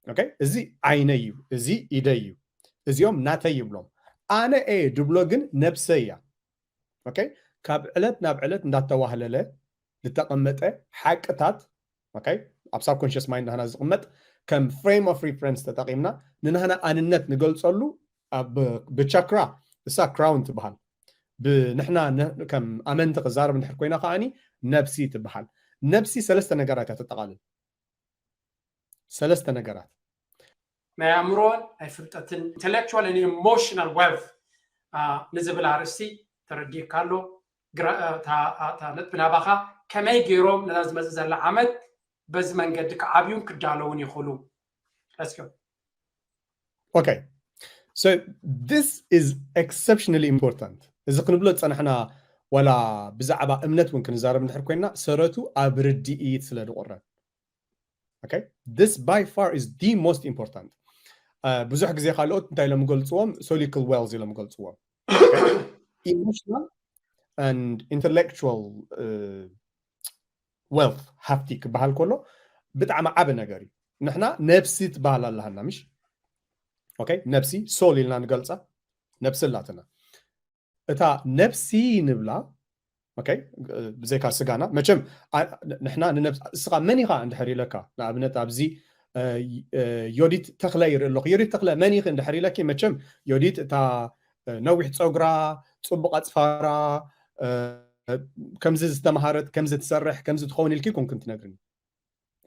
okay? እዚ ዓይነይ እዩ፣ እዚ ኢደይ እዩ፣ እዚኦም ናተይ ይብሎም። ኣነ እየ ድብሎ ግን ነብሰይ እያ። Okay? ካብ ዕለት ናብ ዕለት እንዳተዋህለለ ዝተቐመጠ ሓቅታት፣ okay? ኣብ subconscious mind ናህና ዝቕመጥ ከም frame of reference ተጠቒምና ንናህና ኣንነት ንገልጸሉ ኣብ ብቻክራ እሳ crown ትበሃል። ብንሕና ነ- ከም ኣመንቲ ክዛረብ እንድሕር ኮይና ከዓኒ ነብሲ ትበሃል። ነብሲ ሰለስተ ነገራት እያ ተጠቓልል። ሰለስተ ነገራት። ናይ ኣእምሮን ናይ ፍልጠትን intellectual and emotional wealth ንዝብል ኣርእስቲ ተረዲእካ ኣሎ። ግራ- እታ እታ ነጥቢ ናባኻ ከመይ ገይሮም ነዛ ዝመጽእ ዘላ ዓመት በዚ መንገዲ ክዓብዩን ክዳለውን ይኽእሉ? Let's go. Okay. So this is exceptionally important. እዚ ክንብሎ ዝጸናሕና ዋላ ብዛዕባ እምነት እውን ክንዛረብ እንድሕር ኮይና ሰረቱ ኣብ ርድኢት ስለ ዝቑረብ። Okay? This by far is the most important. Uh, ብዙሕ ግዜ ካልኦት እንታይ ኢሎም ገልጽዎም? Solical wealth ኢሎም ገልጽዎም። Okay? Emotional and intellectual uh, wealth ሃፍቲ ክበሃል ከሎ ብጣዕሚ ዓቢ ነገር እዩ። ንሕና ነብሲ ትበሃል ኣለሃና ምሽ? Okay? ነብሲ soul ኢልና ንገልጻ፣ ነብሲ ኣላትና። እታ ነብሲ ንብላ፣ okay? ብዘይካ ስጋና መቸም ኣ- ንሕና ንነብስ እስኻ መን ኢኻ እንድሕር ኢለካ፣ ንኣብነት ኣብዚ እ፣ እ፣ ዮዲት ተኽለ ይርኢ ኣለኹ። ዮዲት ተኽለ መን ኢኺ እንድሕር ኢለኪ መቸም ዮዲት እታ እ፣ ነዊሕ ፀጉራ፣ ፅቡቕ ኣፅፋራ፣ እ፣ ከምዚ ዝተምሃረት፣ ከምዚ ትሰርሕ፣ ከምዚ ትኸውን ኢልኪ ኮንክን ትነግርኒ።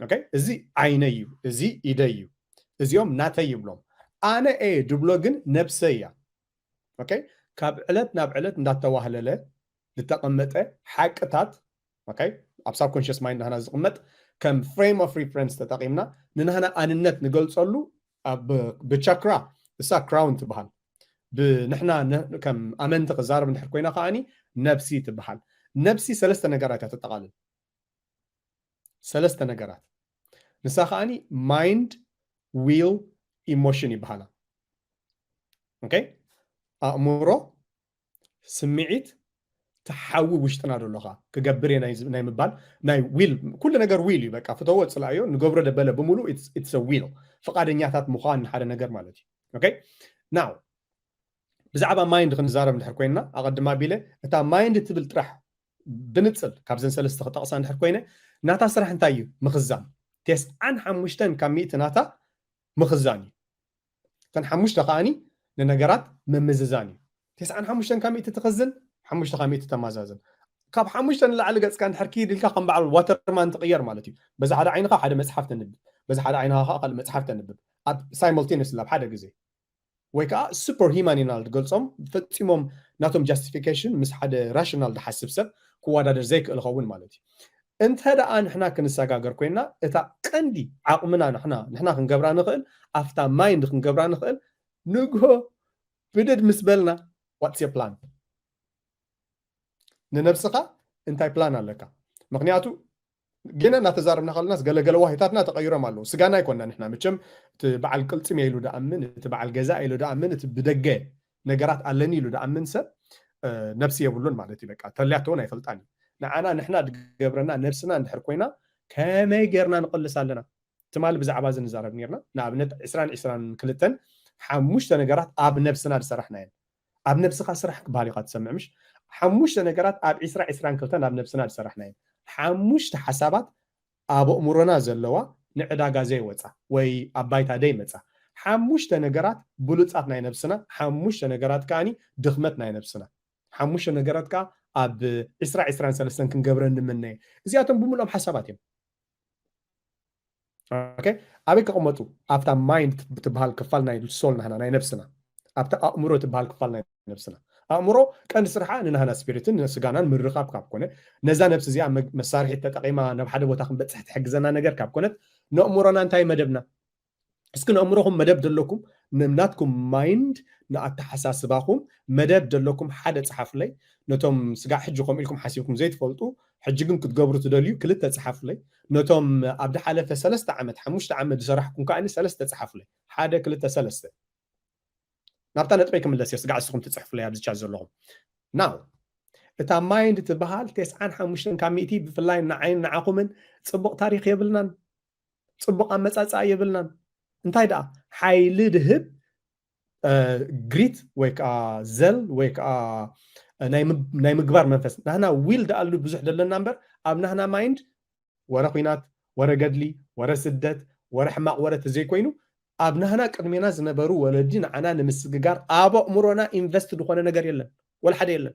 Okay? እዚ ዓይነይ እዩ፣ እዚ ኢደይ እዩ፣ እዚኦም ናተይ ይብሎም። ኣነ እየ ድብሎ ግን ነብሰይ እያ። Okay? ካብ ዕለት ናብ ዕለት እንዳተዋህለለ ዝተቐመጠ ሓቅታት፣ okay? ኣብ subconscious mind ናህና ዝቕመጥ ከም frame of reference ተጠቒምና ንናህና ኣንነት ንገልጸሉ ኣብ ብቻክራ እሳ crown ትበሃል። ብንሕና ነ- ከም ኣመንቲ ክዛረብ እንድሕር ኮይና ከዓኒ ነብሲ ትበሃል። ነብሲ ሰለስተ ነገራት እያ ተጠቓልል። ሰለስተ ነገራት። ንሳ ከዓኒ mind, will, emotion ይበሃላ። Okay? ኣእምሮ፣ ስምዒት፣ ተሓዊ ውሽጥና ደሎኻ ክገብር እየ ናይ ናይ ምባል ናይ will፣ ኩሉ ነገር will እዩ። በቃ ፍተዎ ጽላእዮ ንገብሮ ደበለ ብምሉ it's a will፣ ፍቓደኛታት ምዃን ንሓደ ነገር ማለት እዩ። Okay? Now ብዛዕባ mind ክንዛረብ እንድሕር ኮይንና ኣቐድማ ቢለ እታ mind ትብል ጥራሕ ብንጽል ካብዘን ሰለስተ ክጠቕሳ እንድሕር ኮይነ ናታ ስራሕ እንታይ እዩ? ምኽዛን። ተስዓን ሓሙሽተን ካብ ሚእቲ ናታ ምኽዛን እዩ። እተን ሓሙሽተ ከዓኒ ንነገራት ምምዝዛን እዩ። ተስዓን ሓሙሽተን ካብ ሚእቲ ትኽዝን፣ ሓሙሽተ ካብ ሚእቲ ተማዛዝን። ካብ ሓሙሽተ ንላዕሊ ገጽካ እንድሕር ክይድ ኢልካ ከም በዓል ዋተርማን ትቕየር ማለት እዩ። በዚ ሓደ ዓይንኻ ሓደ መጽሓፍ ተንብብ፣ በዚ ሓደ ዓይንኻ ከዓ ካልእ መጽሓፍ ተንብብ ኣብ simultaneous ኣብ ሓደ ግዜ። ወይ ከዓ super human ኢና ዝገልጾም ፈጺሞም ናቶም justification ምስ ሓደ rational ዝሓስብ ሰብ ክወዳደር ዘይክእል ኸውን ማለት እዩ። እንተ ደኣ ንሕና ክንሰጋገር ኮይና እታ ቀንዲ ዓቕምና ንሕና ንሕና ክንገብራ ንኽእል ኣብታ mind ክንገብራ ንኽእል ንግሆ ብድድ ምስ በልና what's your plan ንነብስኻ እንታይ plan ኣለካ ምክንያቱ ግና እናተዛረብና ከለናስ ገለገለ ዋሂታትና ተቐይሮም ኣለዉ ስጋና ኣይኮና ንሕና መቸም እቲ በዓል ቅልፅም ኢሉ ደኣምን እቲ በዓል ገዛ ኢሉ ደኣምን እቲ ብደገ ነገራት ኣለኒ ኢሉ ደኣምን ሰብ ነብሲ የብሉን ማለት እዩ በቃ ተልያቶ እውን ኣይፈልጣን እዩ ንዓና ንሕና ድገብረና ነብስና እንድሕር ኮይና ከመይ ጌርና ንቕልስ ኣለና ትማሊ ብዛዕባ እዚ ንዛረብ ኔርና ንኣብነት ዕስራን ዕስራን ክልተን ሓሙሽተ ነገራት ኣብ ነብስና ዝሰራሕናየን ኣብ ነብስኻ ስራሕ ክበሃል ኢኻ ትሰምዕ ምሽ ሓሙሽተ ነገራት ኣብ ዕስራ ዕስራን ክልተን ኣብ ነብስና ዝሰራሕናየን ሓሙሽተ ሓሳባት ኣብ ኣእምሮና ዘለዋ ንዕዳጋ ዘይወፃ ወይ ኣብ ባይታ ደይመፃ ሓሙሽተ ነገራት ብሉፃት ናይ ነብስና ሓሙሽተ ነገራት ከዓኒ ድኽመት ናይ ነብስና ሓሙሽተ ነገራት ከዓ ኣብ ዕስራ ዕስራን ሰለስተን ክንገብረ ንምነየ እዚኣቶም ብምልኦም ሓሳባት እዮም ኣበይ ክቕመጡ ኣብታ mind ትበሃል ክፋል ናይ soul ናህና ናይ ነብስና ኣብታ ኣእምሮ ትበሃል ክፋል ናይ ነብስና ኣእምሮ ቀንዲ ስርሓ ንናህና ስፒሪትን ንስጋናን ምርኻብ ካብ ኮነ ነዛ ነብሲ እዚኣ መሳርሒት ተጠቒማ ናብ ሓደ ቦታ ክንበፅሕ ትሕግዘና ነገር ካብ ኮነት ነእምሮና እንታይ መደብና እስኪ ነእምሮኹም መደብ ደለኩም ንናትኩም mind ንኣተሓሳስባኹም መደብ ደለኩም ሓደ ፀሓፉለይ ነቶም ስጋዕ ሕጂ ከምኡ ኢልኩም ሓሲብኩም ዘይትፈልጡ ሕጂ ግን ክትገብሩ ትደልዩ ክልተ ፀሓፉለይ ነቶም ኣብ ዝሓለፈ ሰለስተ ዓመት ሓሙሽተ ዓመት ዝሰራሕኩም ከዓ ሰለስተ ፀሓፉለይ ሓደ ክልተ ሰለስተ ናብታ ነጥበይ ክምለስ እየ ስጋዕ እስኹም ትፅሕፉለይ ኣብዚ ቻት ዘለኹም ናው እታ mind ትበሃል ተስዓን ሓሙሽተን ካብ ሚእቲ ብፍላይ ንዓይን ንዓኹምን ፅቡቕ ታሪክ የብልናን ፅቡቕ ኣመፃፅኣ የብልናን እንታይ ደኣ ሓይሊ ድህብ ግሪት ወይ ከዓ ዘል ወይ ከዓ ናይ ምግባር መንፈስ ናህና ዊል ደኣሉ ብዙሕ ደለና እምበር ኣብ ናህና ማይንድ ወረ ኩናት፣ ወረ ገድሊ፣ ወረ ስደት፣ ወረ ሕማቕ ወረ ተዘይኮይኑ ኣብ ናህና ቅድሜና ዝነበሩ ወለዲ ንዓና ንምስግጋር ኣብ ኣእምሮና ኢንቨስት ዝኾነ ነገር የለን፣ ወላ ሓደ የለን።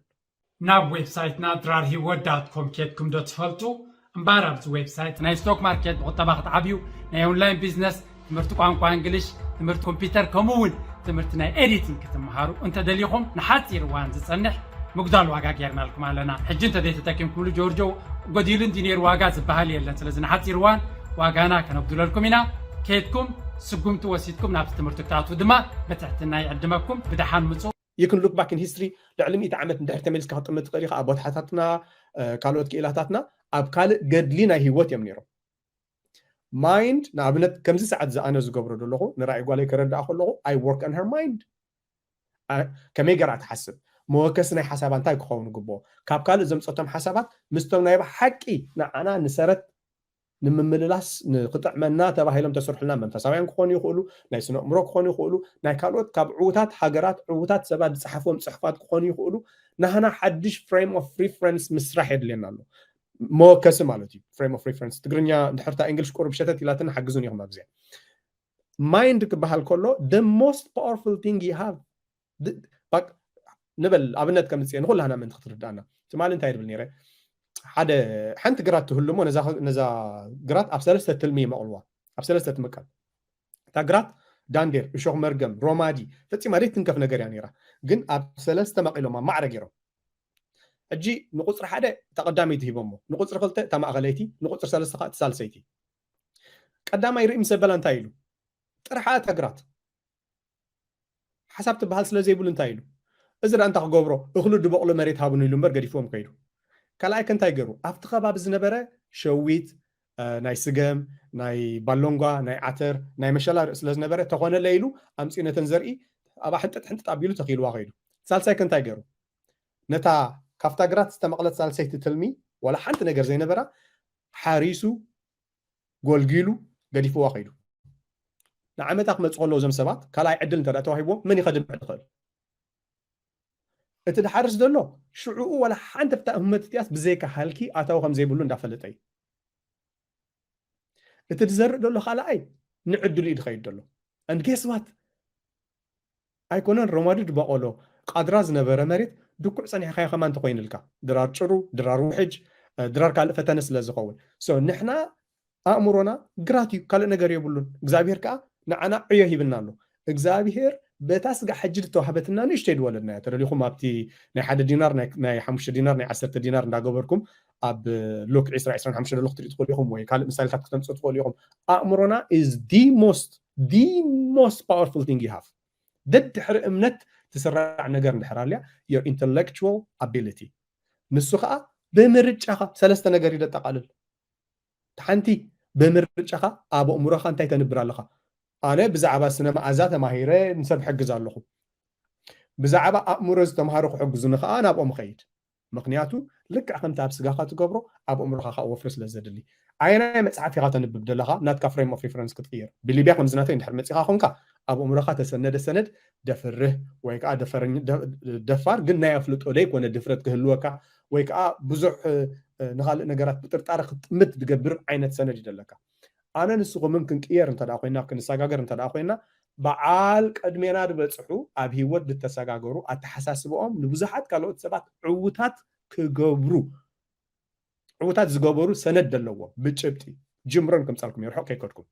ናብ ዌብሳይትና ድራር ህይወት ዳት ኮም ኬድኩም ዶ ትፈልጡ? እምበኣር ኣብዚ ዌብሳይት ናይ ስቶክ ማርኬት ብቁጠባ ክትዓብዩ፣ ናይ ኦንላይን ቢዝነስ፣ ትምህርቲ ቋንቋ እንግሊሽ፣ ትምህርቲ ኮምፒውተር ከምኡ እውን ትምህርቲ ናይ ኤዲቲንግ ክትመሃሩ እንተደሊኹም ንሓፂር እዋን ዝፀንሕ ምጉዳል ዋጋ ጌርናልኩም ኣለና። ሕጂ እንተዘይተጠቂምኩምሉ ጆርጆ ጎዲሉ እንዲ ነይሩ ዋጋ ዝበሃል የለን። ስለዚ ንሓፂር እዋን ዋጋና ከነጉድለልኩም ኢና። ኬድኩም ስጉምቲ ወሲድኩም ናብቲ ትምህርቲ ክትኣትዉ ድማ ብትሕትና ይዕድመኩም። ብደሓን ምፁ። You can look back in history ልዕሊ ሚእቲ ዓመት እንድሕር ተመሊስካ ክትጥምት ትኽእል ኢኻ። ኣቦታትና ካልኦት ክኢላታትና ኣብ ካልእ ገድሊ ናይ ህይወት እዮም ነይሮም። ማይንድ ንኣብነት ከምዚ ሰዓት ዝኣነ ዝገብሮ ዘለኹ ንራእይ ጓለይ ከረድኣ ከለኹ I work on her mind። ከመይ ገራ ትሓስብ፣ መወከሲ ናይ ሓሳባ እንታይ ክኸውን ግብኦ፣ ካብ ካልእ ዘምፀቶም ሓሳባት ምስቶም ናይ ብሓቂ ንዓና ንሰረት ንምምልላስ ንክጥዕመና ተባሂሎም ተሰርሑልና መንፈሳውያን ክኾኑ ይኽእሉ፣ ናይ ስነ ኣእምሮ ክኾኑ ይኽእሉ፣ ናይ ካልኦት ካብ ዕዉታት ሃገራት ዕዉታት ሰባት ዝፀሓፍዎም ፅሑፋት ክኾኑ ይኽእሉ። ናህና ሓድሽ frame of reference ምስራሕ የድልየና ኣሎ። መወከሲ ማለት እዩ። Frame of reference ትግርኛ ድሕርታ እንግሊሽ ቁሩብ ሸተት ኢላትን ሓግዙን ኢኹም ኣብዚኣ። ማይንድ ክበሃል ከሎ the most powerful thing you have ንበል ኣብነት ከምፅእ ንኩላህና ምእንቲ ክትርዳእና ትማሊ እንታይ ድብል ነይረ ሓደ ሓንቲ ግራት ትህሉ እሞ ነዛ ግራት ኣብ ሰለስተ ትልሚ ይመቕልዋ ኣብ ሰለስተ ትምቀል እታ ግራት ዳንዴር እሾክ መርገም ሮማዲ ፈፂማ ደይ ትንከፍ ነገር እያ ነይራ ግን ኣብ ሰለስተ መቒሎማ ማዕረ ገይሮም ሕጂ ንቁፅሪ ሓደ እታ ቀዳመይቲ ሂቦሞ ንቁፅሪ ክልተ እታ ማእኸለይቲ ንቁፅሪ ሰለስተ ከዓ እታ ሳልሰይቲ ቀዳማይ ርኢ ምስ ኣበላ እንታይ ኢሉ ጥርሓ እታ ግራት ሓሳብ ትበሃል ስለ ዘይብሉ እንታይ ኢሉ እዚ ደኣ እንታይ ክገብሮ እኽሉ ድበቕሎ መሬት ሃቡኒ ኢሉ እምበር ገዲፍዎም ከይዱ ካልኣይ ከ እንታይ ገይሩ ኣብቲ ከባቢ ዝነበረ ሸዊት ናይ ስገም ናይ ባሎንጓ ናይ ዓተር ናይ መሸላ ርኢ ስለ ዝነበረ ተኾነለ ኢሉ ኣምፅኡ ነተን ዘርኢ ኣብኣ ሕንጥጥ ሕንጥጥ ኣቢሉ ተኺልዋ ከይዱ ሳልሳይ ከ እንታይ ገይሩ ነታ ካብታ ግራት ዝተመቕለት ሳልሰይቲ ትልሚ ዋላ ሓንቲ ነገር ዘይነበራ ሓሪሱ ጎልጊሉ ገዲፍዋ ከይዱ ንዓመታ ክመፁ ከለዉ እዞም ሰባት ካልኣይ ዕድል እንተ ተዋሂብዎም መን ይኸድም ዝኽእል እቲ ድሓርስ ዘሎ ሽዑኡ ዋላ ሓንቲ ፍታ ህመት እቲኣስ ብዘይካ ሃልኪ ኣታዊ ከም ዘይብሉ እንዳፈለጠ እዩ እቲ ዝዘርእ ዘሎ ካልኣይ ንዕድሉ እዩ ዝኸይድ ዘሎ and guess what ኣይኮነን ሮማዲ ድበቆሎ ቃድራ ዝነበረ መሬት ድኩዕ ፀኒሕካዮ ከማን ተኮይንልካ ድራር ጭሩ ድራር ውሕጅ ድራር ካልእ ፈተነ ስለ ዝኸውን ንሕና ኣእምሮና ግራት እዩ ካልእ ነገር የብሉን እግዚኣብሄር ከዓ ንዓና ዕዮ ሂብና ኣሎ እግዚኣብሄር በታ ስጋ ሕጂ ዝተዋህበትና ንእሽተይ ድወለድና እያ ተደሊኹም ኣብቲ ናይ ሓደ ዲናር ናይ ሓሙሽተ ዲናር ናይ ዓሰርተ ዲናር እንዳገበርኩም ኣብ ሉክ ዕስራ ዕስራን ሓሙሽተ ደሎ ክትርኢ ትኽእሉ ኢኹም ወይ ካልእ ምሳሌታት ክተምፅኡ ትኽእሉ ኢኹም ኣእምሮና is the most the most powerful thing you have ደድሕሪ እምነት ትስራዕ ነገር እንድሕር ኣልያ your intellectual ability ንሱ ከዓ ብምርጫኻ ሰለስተ ነገር እዩ ደጠቃልል ሓንቲ ብምርጫኻ ኣብ ኣእምሮኻ እንታይ ተንብር ኣለኻ ኣነ ብዛዕባ ስነ መኣዛ ተማሂረ ንሰብ ሕግዝ ኣለኹ ብዛዕባ ኣእምሮ ዝተምሃሩ ክሕግዙኒ ከዓ ናብኦም ኸይድ ምክንያቱ ልክዕ ከምቲ ኣብ ስጋኻ ትገብሮ ኣብ ኣእምሮኻ ከዓ ወፍሪ ስለ ዘድሊ ኣየናይ መፅሓፍ ኢኻ ተንብብ ዘለኻ ናትካ frame of reference ክትቅይር ብሊብያ ከምዚ ናተይ እንድሕር መፂኻ ኮንካ ኣብ ኣእምሮኻ ተሰነደ ሰነድ ደፍርህ ወይ ከዓ ደፋር ግን ናይ ኣፍልጦ ደይ ኮነ ድፍረት ክህልወካ ወይ ከዓ ብዙሕ ንካልእ ነገራት ብጥርጣረ ክትጥምት ዝገብር ዓይነት ሰነድ እዩ ዘለካ ኣነ ንስኹምን ክንቅየር እንተ ኮይና ክንሰጋገር እንተ ኮይና በዓል ቀድሜና ዝበፅሑ ኣብ ህይወት ዝተሰጋገሩ ኣተሓሳስበኦም ንብዙሓት ካልኦት ሰባት ዕውታት ክገብሩ ዕውታት ዝገበሩ ሰነድ ዘለዎም ብጭብጢ ጅምሮን ከምፃልኩም ርሑቕ ከይከድኩም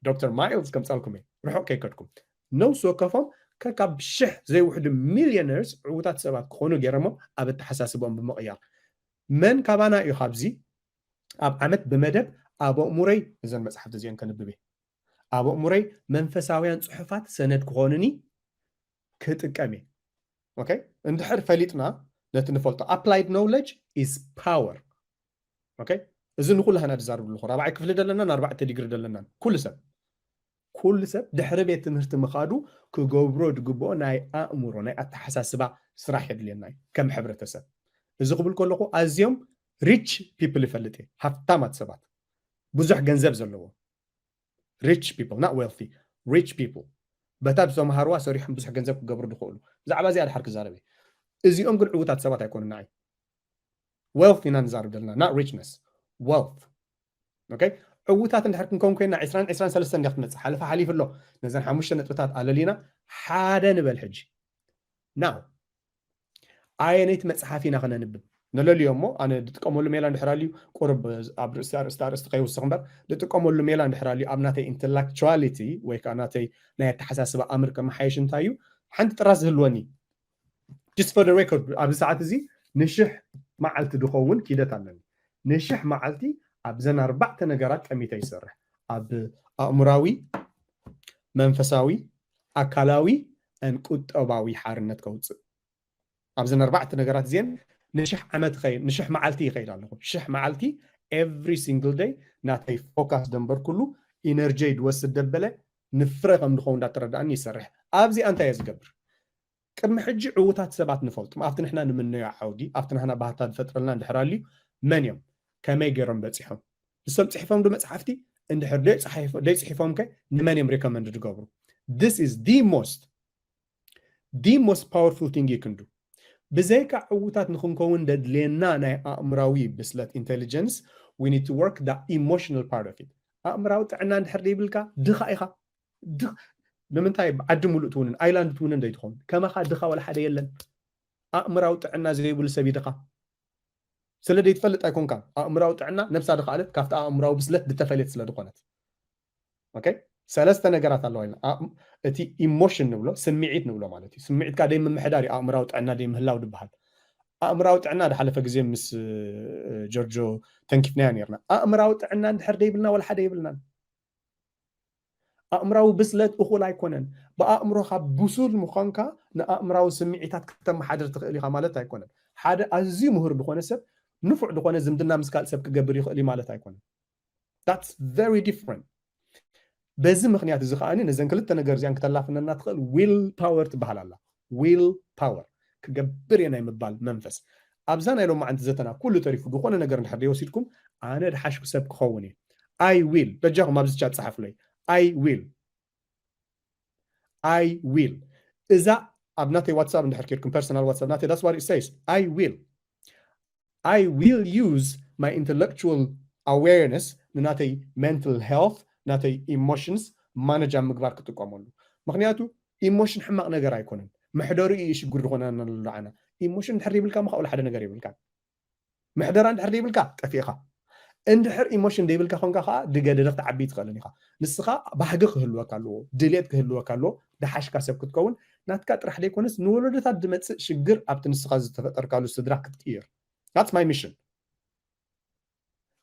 ዶክተር ማይልስ ከምፃልኩም ርሑቕ ከይከድኩም ነውስ ወከፎም ከካብ ሽሕ ዘይውሕዱ ሚሊዮነርስ ዕውታት ሰባት ክኾኑ ገይሮሞም ኣብ ኣተሓሳስበኦም ብምቕያር መን ካባና እዩ ካብዚ ኣብ ዓመት ብመደብ ኣብ ኣእሙረይ እዘን መፅሓፍቲ እዚአን ከንብብ እየ ኣብ ኣእሙረይ መንፈሳውያን ፅሑፋት ሰነድ ክኾኑኒ ክጥቀም እየ okay እንድሕር ፈሊጥና ነቲ ንፈልጦ applied knowledge is power okay እዚ ንኩላህና ዝዛርብ ኣለኹ ራብዓይ ክፍሊ ደለናን ኣርባዕተ ዲግሪ ደለናን ኩሉ ሰብ ኩሉ ሰብ ድሕሪ ቤት ትምህርቲ ምኻዱ ክገብሮ ዝግብኦ ናይ ኣእምሮ ናይ ኣተሓሳስባ ስራሕ የድልየና እዩ ከም ሕብረተሰብ እዚ ክብል ከለኹ ኣዝዮም rich people ይፈልጥ እየ ሃፍታማት ሰባት ብዙሕ ገንዘብ ዘለዎ rich people not wealthy rich people በታ ዝተምሃርዋ ሰሪሖም ብዙሕ ገንዘብ ክገብሩ ዝኽእሉ። ብዛዕባ እዚኣ ድሓር ክዛረብ እየ። እዚኦም ግን ዕዉታት ሰባት ኣይኮኑን። ንዓይ wealth ኢና ንዛረብ ዘለና፣ not richness፣ wealth። Okay? ዕዉታት እንድሕር ክንከውን ኮይና ዕስራን ዕስራን ሰለስተን እንዲያ ክትመፅእ ሓለፋ ሓሊፉ ኣሎ። ነዘን ሓሙሽተ ነጥብታት ኣለሊና ሓደ ንበል ሕጂ። Now ኣየነይቲ መፅሓፍ ኢና ክነንብብ? ንለልዮ እሞ ኣነ ዝጥቀመሉ ሜላ እንድሕር ኣልዩ፣ ቁርብ ኣብ ርእስቲ ኣርእስቲ ኣርእስቲ ከይውስኽ እምበር፣ ዝጥቀመሉ ሜላ እንድሕር ኣልዩ ኣብ ናተይ intellectuality ወይ ከዓ ናተይ ናይ ኣተሓሳስባ ኣምር ከመሓየሽ እንታይ እዩ? ሓንቲ ጥራዝ ዝህልወኒ፣ just for the record፣ ኣብዚ ሰዓት እዚ ንሽሕ መዓልቲ ዝኸውን ኪደት ኣለኒ። ንሽሕ መዓልቲ ኣብዘን ኣርባዕተ ነገራት ጠሚተ ይሰርሕ። ኣብ ኣእምራዊ፣ መንፈሳዊ፣ ኣካላዊ፣ and ቁጠባዊ ሓርነት ከውፅእ። ኣብዘን ኣርባዕተ ነገራት እዚአን ንሽሕ ዓመት ይኸይድ፣ ንሽሕ መዓልቲ ይኸይድ ኣለኹ። ሽሕ መዓልቲ every single day ናተይ ፎካስ ደንበርኩሉ ኢነርጂ ድወስድ ደበለ ንፍረ ከም ድኸውን እንዳተረዳእኒ ይሰርሕ። ኣብዚኣ እንታይ እየ ዝገብር? ቅድሚ ሕጂ ዕዉታት ሰባት ንፈልጦም ኣብቲ ንሕና ንምነዮ ዓውዲ፣ ኣብቲ ንሕና ባህታ ዝፈጥረልና እንድሕር ኣልዩ መን እዮም? ከመይ ገይሮም በፂሖም? ንሶም ፅሒፎም ዶ መፅሓፍቲ? እንድሕር ደይፅሓይፎ- ደይፅሒፎም ከ ንመን እዮም ሪኮመንድ ዝገብሩ? This is the most the most powerful thing you can do። ብዘይካ ዕዉታት ንክንከውን ደድልየና ናይ ኣእምራዊ ብስለት intelligence, we need to work the emotional part of it። ኣእምራዊ ጥዕና እንድሕር ደይብልካ ድኻ ኢኻ። ድኽ- ንምንታይ ዓዲ ሙሉእ ትውንን ኣይላንድ ትውንን ደይትኸውን? ከማኻ ድኻ ወላ ሓደ የለን። ኣእምራዊ ጥዕና ዘይብሉ ሰብ እዩ ድኻ። ስለ ደይትፈልጥ ኣይኮንካን። ኣእምራዊ ጥዕና ነብሳ ድኻለት ካብቲ ኣእምራዊ ብስለት ዝተፈለየት ስለ ዝኾነት። Okay? ሰለስተ ነገራት ኣለዋ ኢልና። ኣእም- እቲ ኢሞሽን ንብሎ ስምዒት ንብሎ ማለት እዩ። ስምዒትካ ደይ ምምሕዳር እዩ ኣእምራዊ ጥዕና ደይ ምህላው ዝበሃል። ኣእምራዊ ጥዕና ድሓለፈ ግዜ ምስ እ፣ ጆርጆ ተንኪፍናያ ነርና። ኣእምራዊ ጥዕና እንድሕር ደይብልና ወላ ሓደ የብልናን። ኣእምራዊ ብስለት እኹል ኣይኮነን። ብኣእምሮኻ ብሱል ምዃንካ ንኣእምራዊ ስምዒታት ክተመሓድር ትኽእል ኢኻ ማለት ኣይኮነን። ሓደ ኣዝዩ ምሁር ዝኾነ ሰብ ንፉዕ ዝኾነ ዝምድና ምስ ካልእ ሰብ ክገብር ይኽእል እዩ ማለት ኣይኮነን። That's very different። በዚ ምኽንያት እዚ ከኣ ነዘን ክልተ ነገር እዚኣን ክተላፍነና ትኽእል ዊል ፓወር ትበሃል ኣላ። ዊል ፓወር ክገብር እየ ናይ ምባል መንፈስ። ኣብዛ ናይ ሎማዓንቲ ዘተና ኩሉ ተሪፉ ዝኾነ ነገር እንድሕር ደይወሲድኩም ኣነ ድሓሽኩ ሰብ ክኸውን እየ። I will በጃኹም ኣብዚ ቻት ጸሓፉለይ። I will I will እዛ ኣብ ናተይ ዋትሳፕ እንድሕር ኬድኩም ፐርሰናል ዋትሳፕ ናተይ that's what it says. I will I will use my intellectual awareness ንናተይ mental health ናተይ ኢሞሽንስ ማነጅ ኣብ ምግባር ክጥቀመሉ። ምክንያቱ ኢሞሽን ሕማቕ ነገር ኣይኮነን። መሕደሩ እዩ ሽግር ዝኾነና ንዓና። ኢሞሽን እንድሕር ይብልካ ምኻኡል ሓደ ነገር ይብልካ። ምሕደራ እንድሕር ደይብልካ ጠፊእኻ። እንድሕር ኢሞሽን ደይብልካ ኮንካ ከዓ ድገደደ ክትዓቢ ትኽእልን ኢኻ። ንስኻ ባህጊ ክህልወካ ኣለዎ፣ ድሌት ክህልወካ ኣለዎ። ድሓሽካ ሰብ ክትከውን ናትካ ጥራሕ ደይኮነስ ንወለዶታት ዝመፅእ ሽግር ኣብቲ ንስኻ ዝተፈጠርካሉ ስድራ ክትቅይር። That's my mission።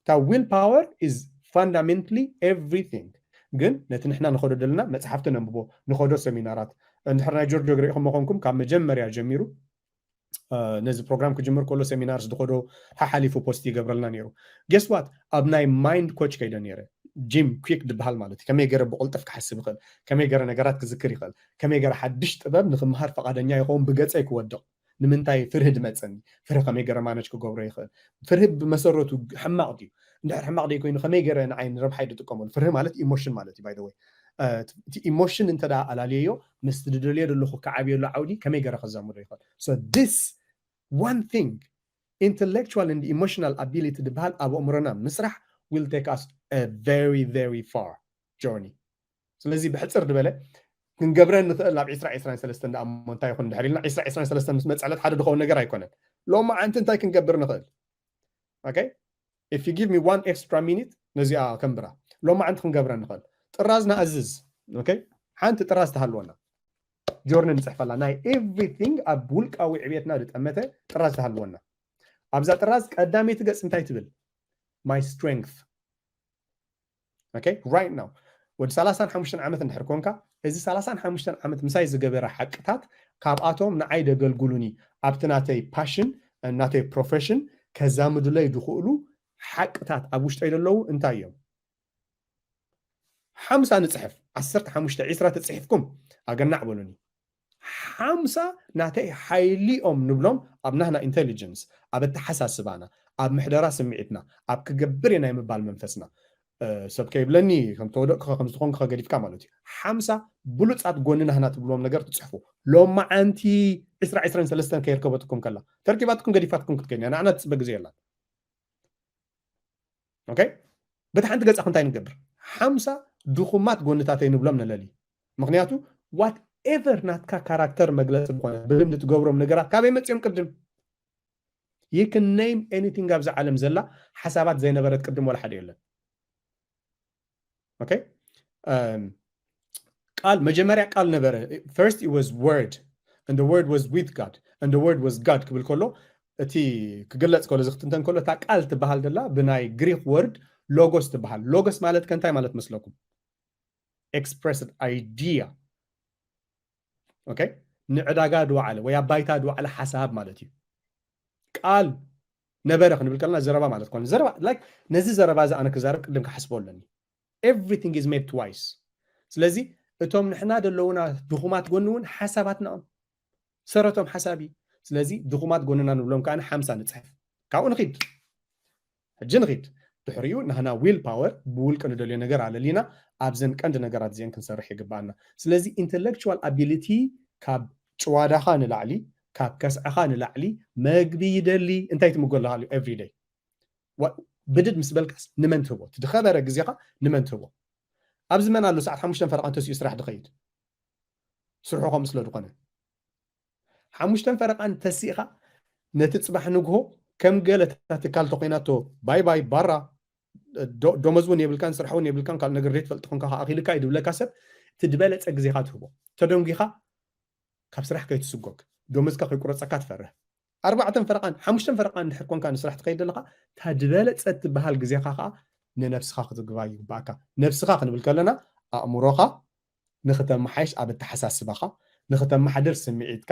እታ ዊል ፓወር is fundamentally everything። ግን ነቲ ንሕና ንኸዶ ዘለና መፅሓፍቲ ነንብቦ፣ ንኸዶ ሰሚናራት፣ እንድሕር ናይ ጆርጆ ሪኢኹም መኾንኩም ካብ መጀመርያ ጀሚሩ ነዚ ፕሮግራም ክጅምር ከሎ ሰሚናርስ ዝኸዶ ሓሓሊፉ ፖስት ይገብረልና ነይሩ። Guess what? ኣብ ናይ ማይንድ ኮች ከይደ ነይረ። ጂም ኩክ ዝበሃል ማለት እዩ። ከመይ ገይረ ብቕልጥፍ ክሓስብ ይኽእል፣ ከመይ ገይረ ነገራት ክዝክር ይኽእል፣ ከመይ ገይረ ሓድሽ ጥበብ ንክምሃር ፈቓደኛ ይኸውን ብገፀይ ክወድቕ። ንምንታይ ፍርሂ ድመፀኒ? ፍርሂ ከመይ ገይረ ማነጅ ክገብሮ ይኽእል? ፍርሂ ብመሰረቱ ሕማቕ ድዩ? እንድሕር ሕማቕ ደይ ኮይኑ ከመይ ገይረ ንዓይ ንረብሓይ ድጥቀመሉ? ፍርሂ ማለት ኢሞሽን ማለት እዩ። By the way እቲ ኢሞሽን እንተ ኣላልየዮ ምስቲ ድደልዮ ዘለኹ ክዓብየሉ ዓውዲ ከመይ ገይረ ከዛምዶ ይኽእል? So this one thing, intellectual and emotional ability ዝበሃል ኣብ ኣእምሮና ምስራሕ will take us a very very far journey። ስለዚ ብሕፅር ዝበለ ክንገብረ ንኽእል ናብ ዕስራ ዕስራን ሰለስተን ደኣ እሞ እንታይ ይኹን ድሕር ኢልና ዕስራ ዕስራን ሰለስተን ምስ መፅዕለት ሓደ ድኸውን ነገር ኣይኮነን። ሎማዓንቲ እንታይ ክንገብር ንኽእል? Okay? If you give me one extra minute ነዚኣ ከንብራ። ሎማዓንቲ ክንገብረ ንኽእል ጥራዝ ንኣዝዝ። Okay? ሓንቲ ጥራዝ ትሃልወና ጆርኒ ንፅሕፈላ ናይ everything ኣብ ውልቃዊ ዕብየትና ዝጠመተ ጥራዝ ትሃልወና። ኣብዛ ጥራዝ ቀዳመይቲ ገፅ እንታይ ትብል? My strength። Okay? Right now ወዲ ሰላሳን ሓሙሽተን ዓመት እንድሕር ኮንካ እዚ ሰላሳን ሓሙሽተን ዓመት ምሳይ ዝገበረ ሓቅታት ካብኣቶም ንዓይ ደገልግሉኒ ኣብቲ ናተይ ፓሽን ናተይ ፕሮፌሽን ከዛምዱለይ ዝኽእሉ ሓቅታት ኣብ ውሽጠይ ዘለዉ እንታይ እዮም? ሓምሳ ንፅሕፍ ዓሰርተ ሓሙሽተ ዕስራ ተፅሒፍኩም ኣገናዕ በሉኒ። ሓምሳ ናተይ ሓይሊኦም ንብሎም ኣብ ናህና ኢንቴሊጀንስ ኣብ ኣተሓሳስባና ኣብ ምሕደራ ስምዒትና ኣብ ክገብር እየ ናይ ምባል መንፈስና ሰብ ከይብለኒ ከም ተወደቅካ ከም ዝኾንካ ገዲፍካ ማለት እዩ። ሓምሳ ብሉፃት ጎኒ ናህና ትብልዎም ነገር ትፅሕፉ። ሎማዓንቲ ዕስራ ዕስራን ሰለስተን ከየርከበትኩም ከላ ተርኪባትኩም ገዲፋትኩም ክትከይድ እያ። ንዓና ትፅበ ግዜ የላን። ኦኬ፣ በቲ ሓንቲ ገፃ እንታይ ንገብር? ሓምሳ ድኹማት ጎንታተይ ንብሎም ንለሊ። ምክንያቱ ዋት ኤቨር ናትካ ካራክተር መግለፂ ዝኾነ ብልምዲ ትገብሮም ነገራት ካበይ መፅኦም? ቅድም you can name anything ኣብዚ ዓለም ዘላ ሓሳባት ዘይነበረት ቅድም ወላ ሓደ የለን። ኦኬ፣ ቃል መጀመርያ ቃል ነበረ። First it was word and the word was with God and the word was God ክብል ከሎ እቲ ክግለፅ ከሎ እዚ ክትንተን ከሎ እታ ቃል ትበሃል ደላ ብናይ ግሪክ ወርድ ሎጎስ ትበሃል። ሎጎስ ማለት ከ እንታይ ማለት መስለኩም? Expressed idea። ኦኬ፣ ንዕዳጋ ድወዓለ ወይ ኣብ ባይታ ድወዓለ ሓሳብ ማለት እዩ። ቃል ነበረ ክንብል ከለና ዘረባ ማለት ኮነ ዘረባ like ነዚ ዘረባ እዚ ኣነ ክዛረብ ቅድም ክሓስቦ ኣለኒ። Everything is made twice። ስለዚ እቶም ንሕና ዘለውና ድኹማት ጎኒ እውን ሓሳባትና እዮም። ሰረቶም ሓሳብ እዩ። ስለዚ ድኹማት ጎንና ንብሎም ከዓ ሓምሳ ንፅሕፍ። ካብኡ ንኺድ ሕጂ ንኺድ። ድሕሪኡ ናህና ዊል ፓወር ብውልቂ ንደልዮ ነገር ኣለሊና ኣብዘን ቀንዲ ነገራት እዚአን ክንሰርሕ ይግባኣና። ስለዚ ኢንተሌክቹዋል ኣቢሊቲ ካብ ጭዋዳኻ ንላዕሊ ካብ ከስዕኻ ንላዕሊ መግቢ ይደሊ። እንታይ ትምጎ ኣለካ? Everyday ብድድ ምስ በልካስ ንመን ትህቦ? ትድኸበረ ግዜኻ ንመን ትህቦ? ኣብዚ መን ኣሎ ሰዓት ሓሙሽተን ፈረቓ እንተሲኡ ስራሕ ድኸይድ? ስርሑ ከምኡ ስለ ዝኾነ ሓሙሽተን ፈረቓን ተሲእኻ ነቲ ፅባሕ ንግሆ ከም ገለ እታ ትካል ተኮይናቶ ባይ ባይ ባራ ደሞዝ እውን የብልካን ስራሕ እውን የብልካን ካልእ ነገር ዘይትፈልጥ ኮንካ ኣኺልካ እዩ ድብለካ ሰብ ትድበለፀ ግዜኻ ትህቦ። ተደንጒኻ ካብ ስራሕ ከይትስጎግ ደሞዝካ ከይቁረፀካ ትፈርህ። ኣርባዕተን ፈረቓን ሓሙሽተን ፈረቓን እንድሕር ኮንካ ንስራሕ ትኸይድ ዘለኻ እታ ድበለፀት ትበሃል ግዜኻ ከዓ ንነብስኻ ክትግባ ይግባእካ። ነብስኻ ክንብል ከለና ኣእምሮኻ ንክተመሓይሽ ኣብ ኣተሓሳስባኻ ንክተመሓድር ስምዒትካ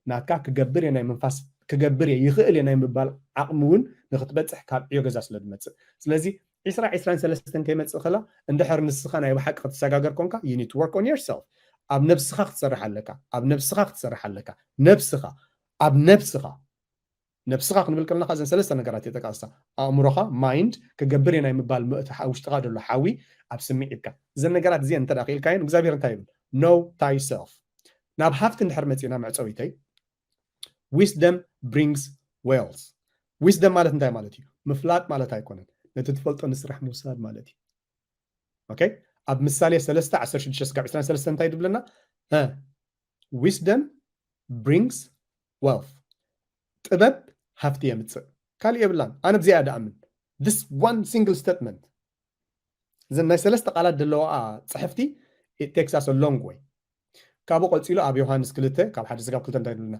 ናትካ ክገብር እየ ናይ ምንፋስ ክገብር እየ ይኽእል እየ ናይ ምባል ዓቕሚ እውን ንክትበፅሕ ካብ ዕዮ ገዛ ስለ ዝመፅእ ስለዚ ዕስራ ዕስራን ሰለስተን ከይመፅእ ከላ እንድሕር ንስኻ ናይ ብሓቂ ክትሰጋገር ኮንካ you need to work on yourself። ኣብ ነብስኻ ክትሰርሕ ኣለካ። ኣብ ነብስኻ ክትሰርሕ ኣለካ። ነብስኻ ኣብ ነብስኻ ነብስኻ ክንብል ከለና እዘን ሰለስተ ነገራት የጠቃስሳ። ኣእምሮኻ ማይንድ ክገብር እየ ናይ ምባል ምእቲ ውሽጥኻ ዘሎ ሓዊ ኣብ ስምዒትካ እዘን ነገራት እዚአን እንተ ክኢልካየን እግዚኣብሔር እንታይ ይብል? Know thyself። ናብ ሃፍቲ እንድሕር መፂእና መዕፀዊተይ wisdom brings wealth። ዊስደም ማለት እንታይ ማለት እዩ? ምፍላጥ ማለት ኣይኮነን። ነቲ ትፈልጦ ንስራሕ ምውሳድ ማለት እዩ። ኦኬ፣ ኣብ ምሳሌ ሰለስተ ዓሰርተ ሽዱሽተ ስጋብ ዕስራን ሰለስተን እንታይ ድብለና? Wisdom brings wealth። ጥበብ ሃፍቲ የምፅእ። ካልእ የብላን። ኣነ ብዚኣ ደኣምን። This one single statement እዘን ናይ ሰለስተ ቃላት ዘለዋ ፅሕፍቲ it takes us a long way። ካብኡ ቀፂሉ ኣብ ዮሃንስ ክልተ ካብ ሓደ ስጋብ ክልተ እንታይ ድብለና?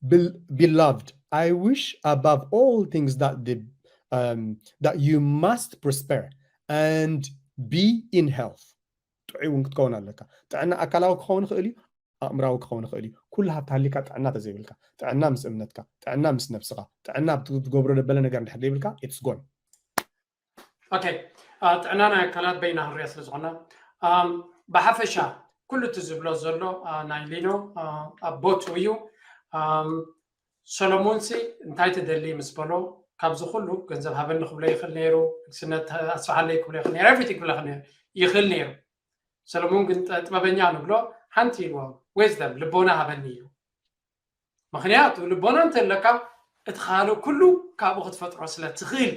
Beloved, I wish above all things that the um, that you must prosper and be in health። ጥዑይ እውን ክትከውን ኣለካ። ጥዕና ኣካላዊ ክኸውን ይኽእል እዩ፣ ኣእምራዊ ክኸውን ይኽእል እዩ። ኩሉ ሃብቲ ሃሊካ ጥዕና ተዘይብልካ፣ ጥዕና ምስ እምነትካ፣ ጥዕና ምስ ነብስኻ፣ ጥዕና ኣብ ትገብሮ ደበለ ነገር እንድሕር ዘይብልካ it's gone። ኦኬ፣ ጥዕና ናይ ኣካላት በይና ክንሪኦ ስለ ዝኾና ብሓፈሻ ኩሉ እቲ ዝብሎ ዘሎ ናይ ሊኖ ኣብ ቦቱ እዩ። ሰሎሞንሲ እንታይ ትደሊ ምስ በሎ ካብዚ ኩሉ ገንዘብ ሃበኒ ክብሎ ይኽእል ነይሩ፣ ንግስነት ኣስፍሓለይ ክብሎ ይኽእል ነይሩ፣ ኤቭሪቲንግ ክብሎ ይኽእል ነይሩ። ሰሎሞን ግን ጥበበኛ ንብሎ ሓንቲ ኢልዎ ዊዝደም ልቦና ሃበኒ ኢሉ። ምክንያቱ ልቦና እንተለካ እቲ ካልእ ኩሉ ካብኡ ክትፈጥሮ ስለ ትኽእል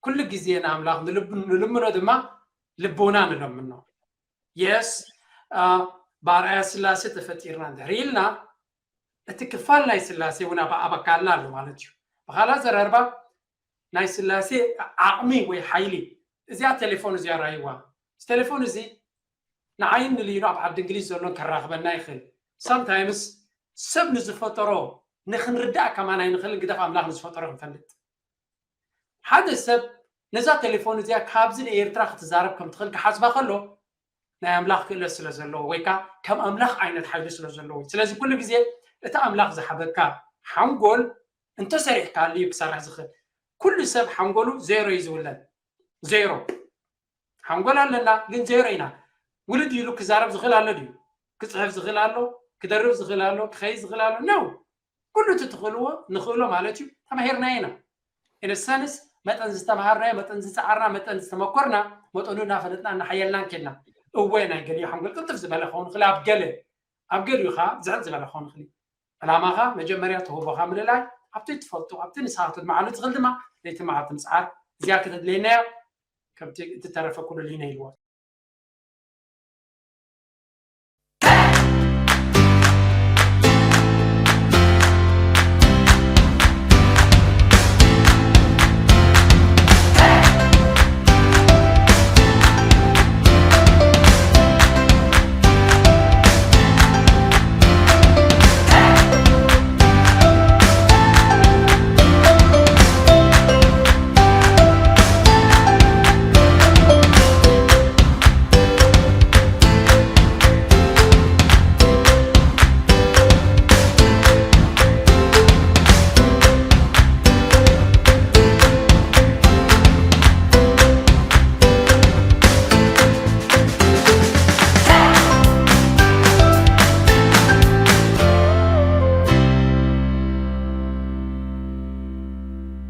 ኩሉ ግዜ ንኣምላኽ ንልምኖ ድማ ልቦና ንለምኖ። የስ ብኣርኣያ ስላሴ ተፈጢርና እንድሕር ኢልና እቲ ክፋል ናይ ስላሴ እውን ኣብ ኣካልና ኣሎ ማለት እዩ። ብካልእ ኣዘራርባ ናይ ስላሴ ዓቕሚ ወይ ሓይሊ እዚኣ ቴሌፎን እዚኣ ራይዋ ቴሌፎን እዚ ንዓይን ንልዩኖ ኣብ ዓዲ እንግሊዝ ዘሎን ከራኽበና ይኽእል። ሳምታይምስ ሰብ ንዝፈጠሮ ንክንርዳእ ከማን ኣይንኽእልን ግደፍ ኣምላኽ ንዝፈጠሮ ክንፈልጥ። ሓደ ሰብ ነዛ ቴሌፎን እዚኣ ካብዚ ንኤርትራ ክትዛረብ ከም ትኽእል ክሓስባ ከሎ ናይ ኣምላኽ ክእለት ስለ ዘለዎ ወይ ከዓ ከም ኣምላኽ ዓይነት ሓይሊ ስለ ዘለዎ እዩ። ስለዚ ኩሉ ግዜ እቲ ኣምላኽ ዝሓበካ ሓንጎል እንተሰሪሕካሉ እዩ ክሰርሕ ዝኽእል። ኩሉ ሰብ ሓንጎሉ ዜሮ እዩ ዝውለድ። ዜሮ ሓንጎል ኣለና ግን ዜሮ ኢና። ውልድ ኢሉ ክዛረብ ዝኽእል ኣሎ ድዩ? ክፅሕፍ ዝኽእል ኣሎ? ክደርፍ ዝኽእል ኣሎ? ክኸይድ ዝኽእል ኣሎ? ነው። ኩሉ እቲ ትኽእልዎ ንኽእሎ ማለት እዩ። ተማሂርናዮ ኢና። ኢንሰንስ መጠን ዝተምሃርናዮ፣ መጠን ዝፀዓርና፣ መጠን ዝተመኮርና፣ መጠኑ እናፈለጥና እናሓየልናን ኬድና። እወ፣ ናይ ገሊኡ ሓንጎል ቅልጥፍ ዝበለ ክኸውን ይኽእል፣ ኣብ ገለ ኣብ ገሊኡ ከዓ ዝሕል ዝበለ ክኸውን ይኽእል። ዕላማኻ መጀመርያ ተውህቦኻ ምልላይ፣ ኣብቲ ትፈልጦ ኣብቲ ንስኻ ክትመዓሉ ትኽእል ድማ ለይቲ መዓልቲ ምፅዓር። እዚኣ ከተድልየናያ ከምቲ እትተረፈ ኩሉ ሊነ ኢልዎ።